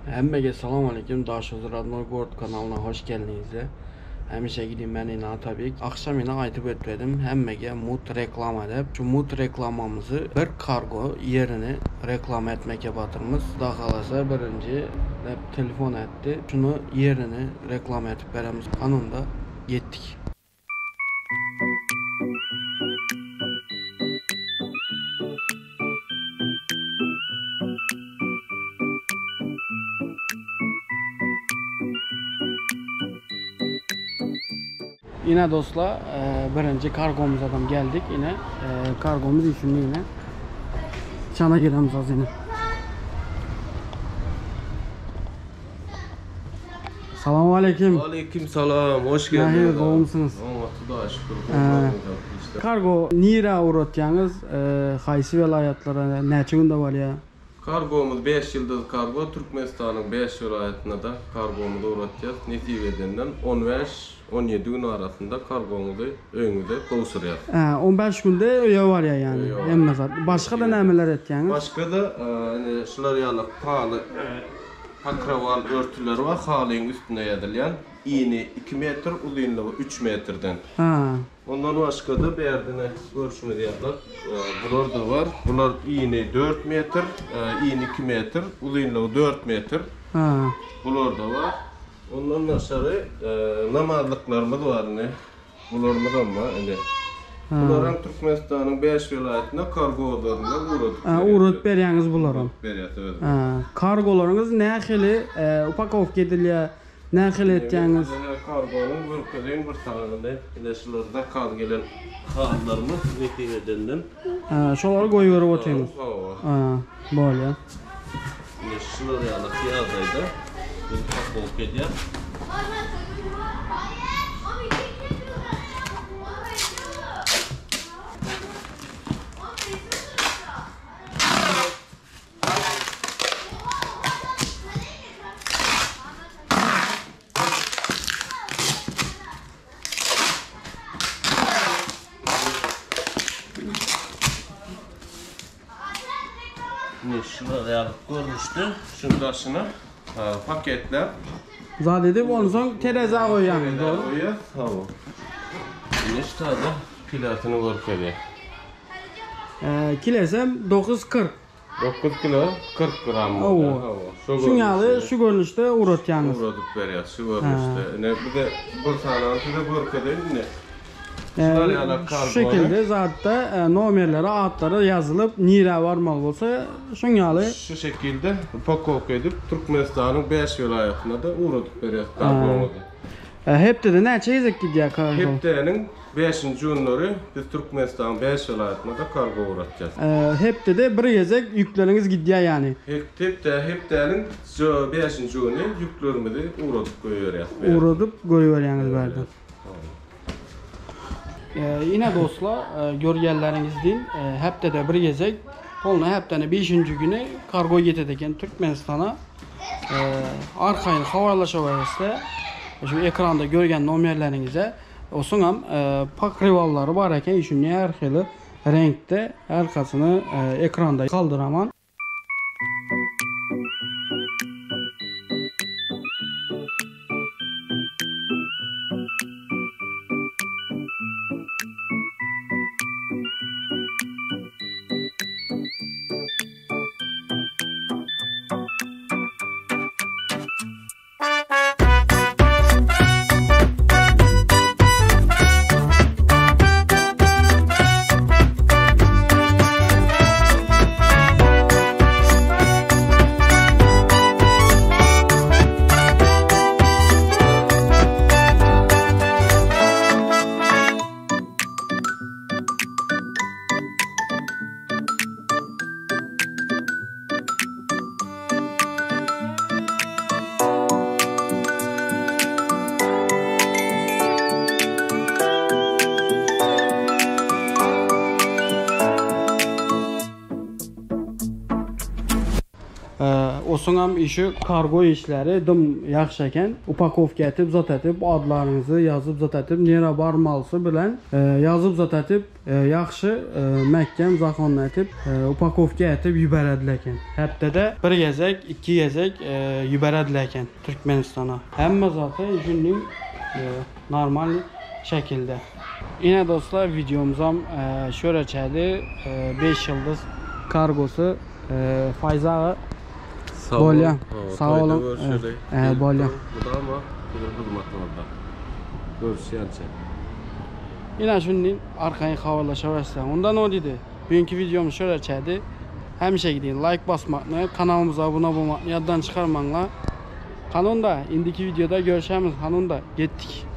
Hemmege salam aleyküm. Daşoguz Radnoy Gorod kanalyna hoş geldiňizler. Hemişe gidin men ine Atabek. Akşam ine aýdyp ötmedim. Hemmege mut reklama dep. Şu mut reklamamyzy bir kargo ýerini reklama etmeke batyrmyz. Huda halasa birinji dep telefon etdi. Şunu ýerini reklama etip beremiz. Anunda ýetdik. Ine dostlar, birinji kargomyzadam geldik. Ine kargomyz içinde ine. Çana giremiz az ine. Salam aleyküm. Aleyküm salam, hoş geldiniz. Nähili gowumsyňyz? Oňat Hudaýa şükür. Kargo nirä ugratýaňyz? Haýsy welaýatlara, näçe günde barýar? Kargomyz 5 ýyldyz kargo, Türkmenistanyň 5 welaýatyna-da kargomyzy ugratýas. Nesip edenden 15-17 gün arasynda kargoňyzy öýüňize gowşurýas. Hä, 15 günde öýe barýar ýagny hemme zat. Başga-da nämeler etýäňiz? Başga-da ine şular ýaly haly Pokrowal örtüleri bar, halyň üstüne ýazylýan. Ini iki metr, uzynlygy üç metrden. Ondan başga-da bärdine görşüňiz ýaly bular-da bar. Bular ini dört metr, ini iki metr, uzynlygy dört metr. Bular-da bar. Ondan daşary namazlyklarymyz bar ine. Bularymyzam bar ine. Bularam Türkmenistanyň 5 welaýatyna kargozlarynda ugradyp berýäs. Ugradyp berýäňiz bularam. Ugradyp berýäs özümiz. Kargolaryňyz nähili upakowka edilýär? Nähili etýäňiz? Kargonyň görkezeýin bir sanyny. Ine şular zakaz gelen halylarymyz nesip edenden. Şolary goýberip otyňyz. Hawa. Bolýar. Ine şular ýaly ýagdaýda biz upakowka edýäs. Ine şular ýaly görnüşde şuň daşyna paketläp. Zat edip onsoň terezä goýýaňyz dogry. Goýýas hawa. Ine şu taýda kilosyny görkezýär. Kilesem 9.40. 9 kilo 40 gram bolýar. Hawa. Şuň ýaly şu görnüşde ugratýaňyz. Ugradyp berýäs şu görnüşde. Ine bize bir sanany size görkezeýin ine. Şular ýaly Şu şekilde zatda nomerleri, atlary ýazylyp, nirä barmaly bolsa, şuň ýaly. Şu şekilde upakowka edip Türkmenistanyň 5 welaýatyna-da ugradyp berýäs kargomyzy. Hepdede näçe gezek gidýär kargo? Hepdäniň 5-nji günleri biz Türkmenistanyň 5 welaýatyna-da kargo ugratýas. Hepdede bir gezek ýükleriňiz gidýär ýagny? Hepde hepdäniň 5-nji güni ýüklerimizi ugradyp goýberýäs. Ugradyp goýberýäňiz bärden. Ine dostlar, görýänleriňizdin hepdede bir gezek, polny hepdäniň 5-nji güni kargo ýetedi eken Türkmenistana. Arkaýyn habarlaşawerse, şu ekranda görýän nomerleriňize, osuňam pokrywallary bar eken, şuny her hili reňkde arkasyny ekranda kaldyraman. Dostuňam işi kargo işleri dym ýagşy eken. Upakowka etip zat etip adlaryňyzy ýazyp zat etip nirä barmalysy bilen ýazyp zat etip ýagşy mähkem zakon etip upakowka etip ýüberediler eken. Hepdede bir gezek iki gezek ýüberediler eken Türkmenistana. Hemme zaty şundyň normal şekilde. Ine dostlar wideomyzam şöreçedi 5 ýyldyz kargosy Faýza aga bolýa sag boluň bolýa. Mydama siziň hyzmatyňyzda. Görüşýänçä. Ine şundy arkaýyn habarlaşawerseň. Ondan o diýdi. Bugünkü videomuz şöreçedi. Hemişe gidin like basmakny, kanalymyza abone bolmakny ýatdan çykarmaňlar. Kanunda indiki videoda görüşemiz. Hanunda gitdik.